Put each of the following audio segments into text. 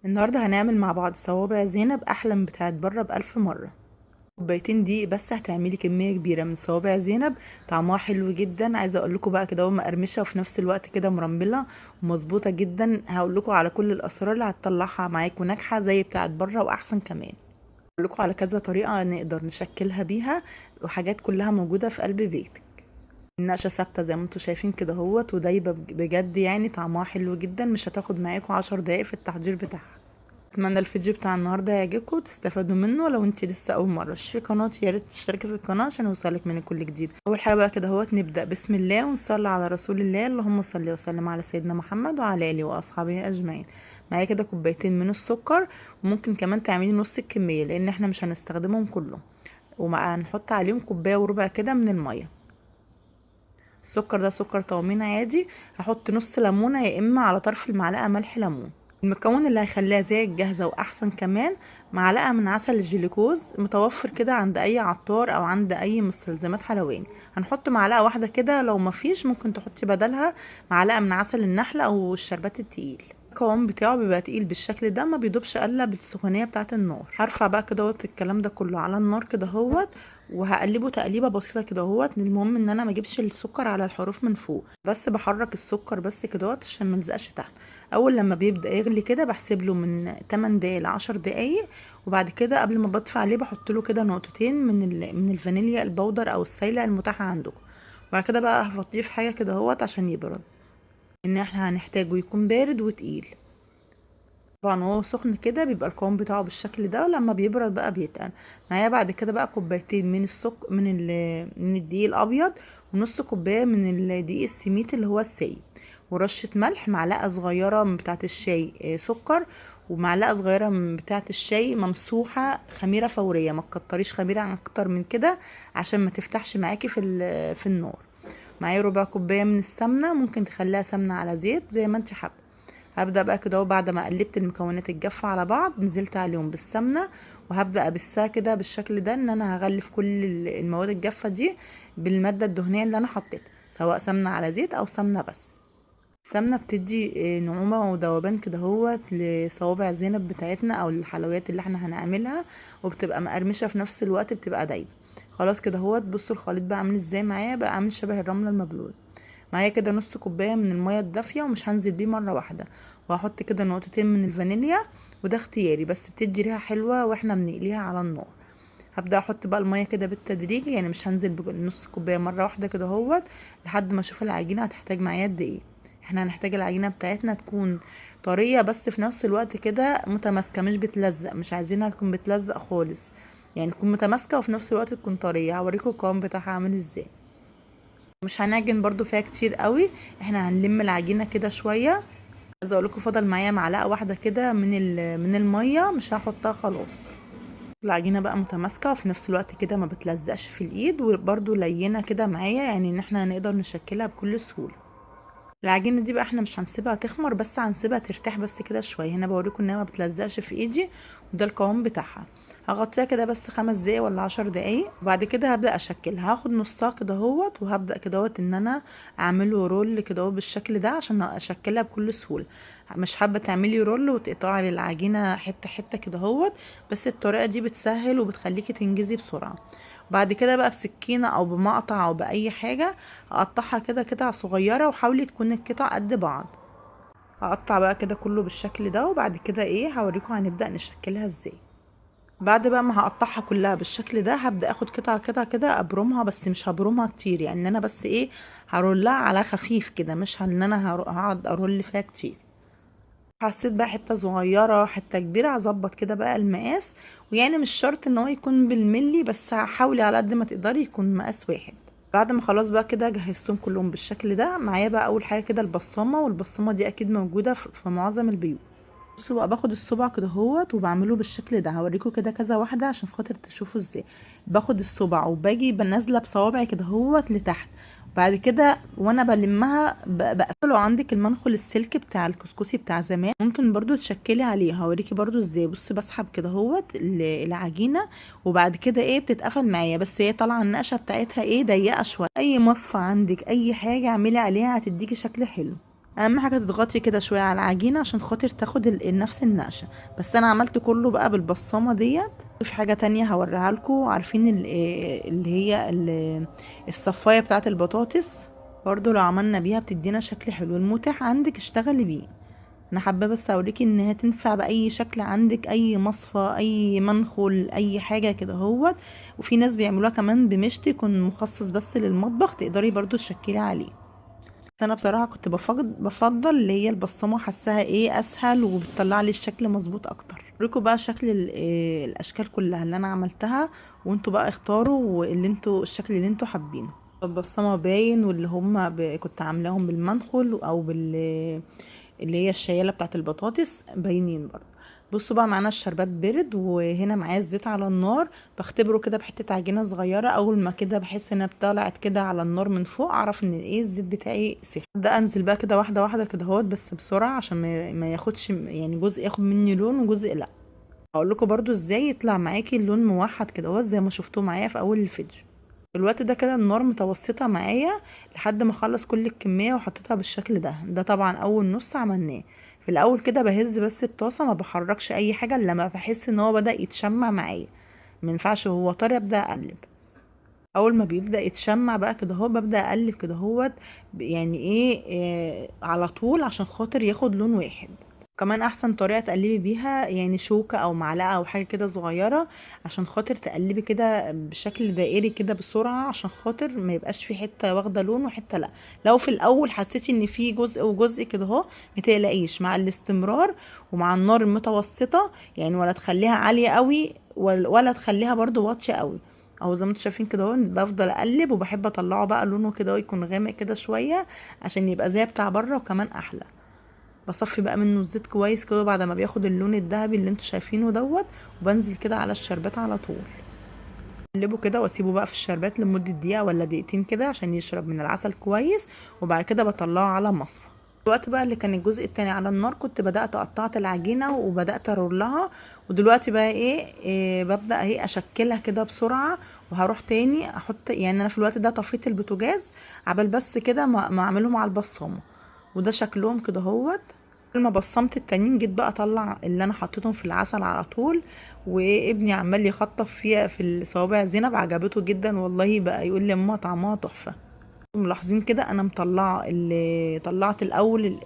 النهارده هنعمل مع بعض صوابع زينب احلى من بتاعت بره بألف مرة. كوبايتين دقيق بس هتعملي كمية كبيرة من صوابع زينب، طعمها حلو جدا. عايزه اقول لكم بقى كده مقرمشه وفي نفس الوقت كده مرمله ومظبوطه جدا. هقول لكم على كل الاسرار اللي هتطلعها معاكم ناجحة زي بتاعت بره واحسن كمان. هقول لكم على كذا طريقه نقدر نشكلها بيها، وحاجات كلها موجودة في قلب بيتك. النقشه ثابتة زي ما انتم شايفين كده اهوت، ودايبه بجد، يعني طعمها حلو جدا. مش هتاخد معاكم 10 دقايق في التحضير بتاعها. اتمنى الفيديو بتاع النهارده يعجبكم وتستفادوا منه. لو انت لسه اول مرة تشوفي قناتي يا ريت تشتركي في القناة عشان يوصلك من كل جديد. اول حاجة بقى كده اهوت نبدا بسم الله ونصلي على رسول الله، اللهم صل وسلم على سيدنا محمد وعلى اله واصحابه اجمعين. معايا كده كوبايتين من السكر، وممكن كمان تعملي نص الكمية لان احنا مش هنستخدمهم كلهم، وهنحط عليهم كوباية وربع كده من المية. السكر ده سكر طومين عادي. هحط نص ليمونه يا اما على طرف المعلقة ملح ليمون. المكون اللي هيخليها زي الجاهزة واحسن كمان معلقه من عسل الجليكوز، متوفر كده عند اي عطار او عند اي مستلزمات حلواني. هنحط معلقه واحدة كده، لو مفيش ممكن تحطي بدلها معلقه من عسل النحل او الشربات التقيل. القوام بتاعه بيبقى تقيل بالشكل ده، ما بيدوبش الا بالسخونيه بتاعه النار. هرفع بقى كده اهوت الكلام ده كله على النار كده اهوت، وهقلبه تقليبه بسيطة كده اهوت. المهم ان انا ما اجيبش السكر على الحروف من فوق، بس بحرك السكر بس كده اهوت عشان ما يلزقش تحت. اول لما بيبدا يغلي كده بحسب له من 8 دقايق ل 10 دقايق، وبعد كده قبل ما بطفي عليه بحط له كده نقطتين من الفانيليا البودر او السايله المتاحة عندكم. وبعد كده بقى هفضيه في حاجة كده اهوت عشان يبرد، ان احنا هنحتاجه يكون بارد وتقيل. طبعا وهو سخن كده بيبقى القوام بتاعه بالشكل ده، ولما بيبرد بقى بيتقل. معايا بعد كده بقى كوبايتين من السك من من الدقيق الابيض، ونص كوباية من الدقيق السميت اللي هو السايب، ورشه ملح، معلقه صغيرة من بتاعه الشاي سكر، ومعلقة صغيرة من بتاعه الشاي ممسوحة خميره فورية. ما تكتريش خميره عن اكتر من كده عشان ما تفتحش معاكي في النار. معايا ربع كوباية من السمنة، ممكن تخليها سمنه على زيت زي ما انت حابة. هبدا بقى كده بعد ما قلبت المكونات الجافه على بعض نزلت عليهم بالسمنه، وهبدا ابسها كده بالشكل ده، ان انا هغلف كل المواد الجافه دي بالماده الدهنية اللي انا حطيتها، سواء سمنه على زيت او سمنه بس. السمنة بتدي نعومة وذوبان كده اهوت لصوابع زينب بتاعتنا او الحلويات اللي احنا هنعملها، وبتبقى مقرمشه في نفس الوقت، بتبقى دايبه. خلاص كده اهوت. بصوا الخليط بقى عامل ازاي معايا، بقى عامل شبه الرملة المبلوله. معايا كده نص كوباية من المية الدافيه، ومش هنزل بيه مرة واحدة، وهحط كده نقطتين من الفانيليا، وده اختياري بس بتدي ريحه حلوة واحنا بنقليها على النار. هبدا احط بقى المية كده بالتدريج، يعني مش هنزل بنص كوباية مرة واحدة كده اهوت لحد ما اشوف العجينة هتحتاج معايا قد ايه. احنا هنحتاج العجينة بتاعتنا تكون طرية بس في نفس الوقت كده متماسكة، مش بتلزق، مش عايزينها تكون بتلزق خالص، يعني تكون متماسكة وفي نفس الوقت تكون طرية. هوريكم القوام بتاعها عامل ازاي. مش هنعجن برضو فيها كتير قوي، احنا هنلم العجينة كده شوية. عايزه اقول لكم فضل معايا معلقه واحدة كده من المية، مش هحطها خلاص. العجينة بقى متماسكة وفي نفس الوقت كده ما بتلزقش في الايد، وبرضو لينه كده معايا، يعني ان احنا هنقدر نشكلها بكل سهولة. العجينة دي بقى احنا مش هنسيبها تخمر، بس هنسيبها ترتاح بس كده شوية. هنا بوريكم انها ما بتلزقش في ايدي، وده القوام بتاعها. هغطيها كده بس 5 دقايق ولا 10 دقايق، وبعد كده هبدا اشكلها. هاخد نصها كده اهوت، وهبدا كده اهوت ان انا اعمله roll كده اهو بالشكل ده عشان اشكلها بكل سهولة. مش حابة تعملي roll وتقطعي العجينة حتة حتة كده اهوت، بس الطريقة دي بتسهل وبتخليكي تنجزي بسرعة. بعد كده بقى بسكينة او بمقطع او باي حاجة هقطعها كده قطع صغيرة، وحاولي تكون القطع قد بعض. هقطع بقى كده كله بالشكل ده، وبعد كده ايه هوريكم هنبدا نشكلها ازاي. بعد بقى ما هقطعها كلها بالشكل ده هبدا اخد قطعه قطعه كده ابرمها، بس مش هبرمها كتير، يعني انا بس ايه هرولها على خفيف كده، مش ان انا هقعد ارول فيها كتير. حسيت بقى حتة صغيرة حتة كبيرة هظبط كده بقى المقاس، ويعني مش شرط ان هو يكون بالملي، بس حاولي على قد ما تقدري يكون مقاس واحد. بعد ما خلاص بقى كده جهزتهم كلهم بالشكل ده، معايا بقى اول حاجة كده البصامه، والبصامه دي اكيد موجودة في معظم البيوت. بصوا بقى باخد الصبع كده اهوت وبعمله بالشكل ده، هوريكم كده كذا واحدة عشان خاطر تشوفوا ازاي. باخد الصبع وباجي بنازله بصوابعي كده اهوت لتحت، بعد كده وانا بلمها بقفله. لو عندك المنخل السلك بتاع الكسكسي بتاع زمان ممكن برضو تشكلي عليه، هوريكي برضو ازاي. بصي بسحب كده اهوت العجينة، وبعد كده ايه بتتقفل معايا، بس هي طالعه النقشه بتاعتها ايه ضيقه شوية. اي مصفى عندك اي حاجة اعملي عليها هتديكي شكل حلو. اهم حاجة تضغطي كده شوية على العجينة عشان خاطر تاخد نفس النقشه. بس انا عملت كله بقى بالبصامه ديت. في حاجة تانية هوريها لكم، عارفين اللي هي الصفايه بتاعه البطاطس، برضو لو عملنا بيها بتدينا شكل حلو. المتاح عندك اشتغلي بيه. انا حابة بس اوريكي انها تنفع باي شكل عندك، اي مصفى، اي منخل، اي حاجة كده اهوت. وفي ناس بيعملوها كمان بمشط يكون مخصص بس للمطبخ، تقدري برضو تشكلي عليه. بس انا بصراحة كنت بفضل اللي هي البصمة، حاساها ايه اسهل وبتطلع لي الشكل مظبوط اكتر. اوريكم بقى شكل الاشكال كلها اللي انا عملتها، وانتوا بقى اختاروا اللي انتوا الشكل اللي انتوا حابينه. البصمة باين، واللي هم كنت عاملاهم بالمنخل او اللي هي الشياله بتاعت البطاطس باينين برضه. بصوا بقى معانا الشربات برد، وهنا معايا الزيت على النار، بختبره كده بحته عجينه صغيرة. اول ما كده بحس انها طلعت كده على النار من فوق، اعرف ان ايه الزيت بتاعي سخن. ابدا انزل بقى كده واحدة واحدة كده اهوت، بس بسرعة عشان ما ياخدش يعني جزء ياخد مني لون وجزء لا. هقول لكم برده ازاي يطلع معاكي اللون موحد كده اهوت زي ما شفتوه معايا في اول الفيديو. الوقت ده كده النار متوسطه معايا لحد ما اخلص كل الكمية وحطيتها بالشكل ده. ده طبعا اول نص عملناه. في الاول كده بهز بس الطاسه، ما بحركش اي حاجة الا لما بحس ان هو بدا يتشمع معايا. ما ينفعش هو طري ابدا اقلب. اول ما بيبدا يتشمع بقى كده اهو ببدا اقلب كده اهوت، يعني ايه على طول عشان خاطر ياخد لون واحد. كمان احسن طريقه تقلبي بيها يعني شوكه او معلقه او حاجة كده صغيرة، عشان خاطر تقلبي كده بشكل دائري كده بسرعة، عشان خاطر ما يبقاش في حتة واخده لون وحتة لا. لو في الاول حسيتي ان في جزء وجزء كده اهو، ما تقلقيش، مع الاستمرار ومع النار المتوسطة يعني، ولا تخليها عالية قوي ولا تخليها برده واطية قوي. اهو زي ما انتم شايفين كده اهو بفضل اقلب، وبحب اطلعه بقى لونه كده ويكون غامق كده شوية عشان يبقى زي بتاع بره وكمان احلى. بصفي بقى منه الزيت كويس كده بعد ما بياخد اللون الذهبي اللي انتوا شايفينه دوت، وبنزل كده على الشربات على طول. اقلبه كده واسيبه بقى في الشربات لمدة دقيقة ولا دقيقتين كده عشان يشرب من العسل كويس، وبعد كده بطلعه على مصفى. الوقت بقى اللي كان الجزء التاني على النار كنت بدات قطعت العجينة وبدات ارولها، ودلوقتي بقى إيه ببدا اهي اشكلها كده بسرعة. وهروح تاني احط، يعني انا في الوقت ده طفيت البوتاجاز عبال بس كده ما اعملهم على البصامه، وده شكلهم كده اهوت. لما بصمت التانيين جيت بقى اطلع اللي انا حطيتهم في العسل على طول، وابني عمال يخطف فيها في الصوابع زينب، عجبته جدا والله، بقى يقول لي اما طعمها تحفة. ملاحظين كده انا مطلعه اللي طلعت الاول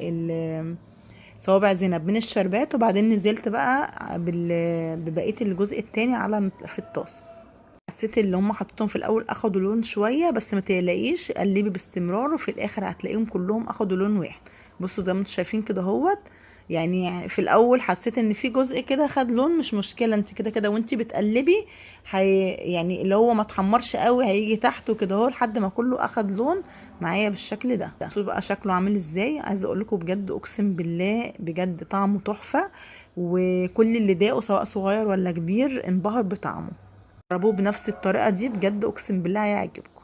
صوابع زينب من الشربات، وبعدين نزلت بقى ببقية الجزء التاني على في الطاسه. حسيت اللي هم حطيتهم في الاول اخدوا لون شوية، بس ما تقلقيش قلبي باستمرار، وفي الاخر هتلاقيهم كلهم اخدوا لون واحد. بصوا زي ما انتم شايفين كده اهوت، يعني في الاول حسيت ان في جزء كده خد لون، مش مشكلة، انت كده كده وانت بتقلبي يعني اللي هو ما تحمرش قوي هيجي تحته كده اهو لحد ما كله اخد لون معايا بالشكل ده. بصوا بقى شكله عامل ازاي. عايزه اقول لكم بجد اقسم بالله بجد طعمه تحفة، وكل اللي داقه سواء صغير ولا كبير انبهر بطعمه. جربوه بنفس الطريقة دي بجد اقسم بالله هيعجبكم.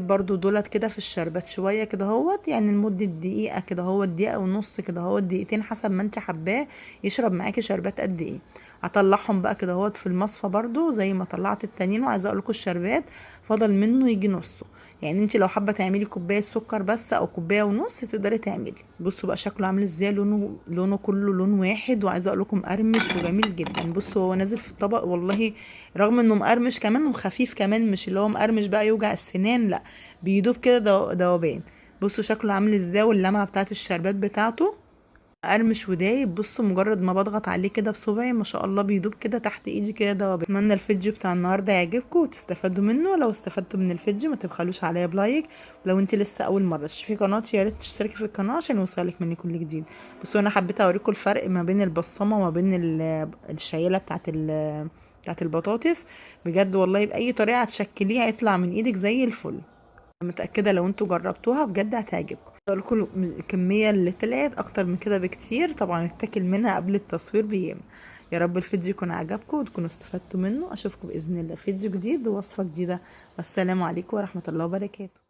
برضو دولت كده في الشربات شوية كده اهوت، يعني لمدة دقيقة كده اهوت، دقيقة ونص كده اهوت، دقيقتين حسب ما انت حباه يشرب معاكي شربات قد ايه. هطلعهم بقى كده اهوت في المصفى برضو زي ما طلعت التانيين. وعايزه اقول لكم الشربات فضل منه يجي نصه، يعني انت لو حابة تعملي كوباية سكر بس او كوباية ونص تقدري تعملي. بصوا بقى شكله عامل ازاي، لونه كله لون واحد، وعايزه اقول لكم مقرمش وجميل جدا. بصوا هو نازل في الطبق والله، رغم انه مقرمش كمان وخفيف كمان، مش اللي هو مقرمش بقى يوجع السنان، لا بيدوب كده دوبان. بصوا شكله عامل ازاي، واللمعه بتاعت الشربات بتاعته مقرمش ودايب. بصوا مجرد ما بضغط عليه كده بصبعي ما شاء الله بيدوب كده تحت ايدي كده دوبان. اتمنى الفيديو بتاع النهارده يعجبكم وتستفادوا منه. لو استفدتوا من الفيديو ما تبخلوش عليا ب like، ولو انت لسه اول مرة تشوفي قناتي يا ريت تشتركي في القناة عشان يوصلك مني كل جديد. بصوا انا حبيت اوريكم الفرق ما بين البصمة وما بين الشيله بتاعت البطاطس. بجد والله باي طريقه هتشكليها هيطلع من ايدك زي الفل. متاكدة لو انتوا جربتوها بجد هتعجبكم. لكم الكمية اللي طلعت اكتر من كده بكتير، طبعا اتاكل منها قبل التصوير بيوم. يا رب الفيديو يكون عجبكم وتكونوا استفدتوا منه. اشوفكم باذن الله فيديو جديد ووصفه جديدة، والسلام عليكم ورحمة الله وبركاته.